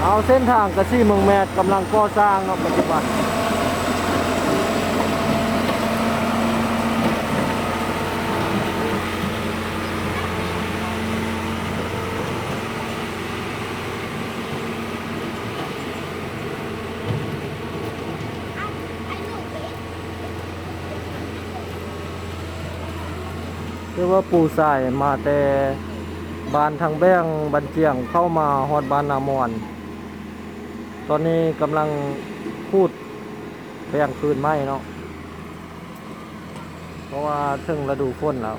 ເອົາເສັ້ນທາງກະສີເມືອງແມດກຳລັງກໍ່ສ້າງເນາະ ປັດຈຸບັນ. ຖືວ່າປູສາຍມາແຕ່ບ້ານທາງແບງ ບ້ານຈຽງ ເຂົ້າມາຮອດບ້ານນາມ່ວນ. ຕອນນີ້ກຳລັງຂູດແບງຄືນໃໝ່ເນາະ ເພາະວ່າເຖິງລະດູຝົນແລ້ວ.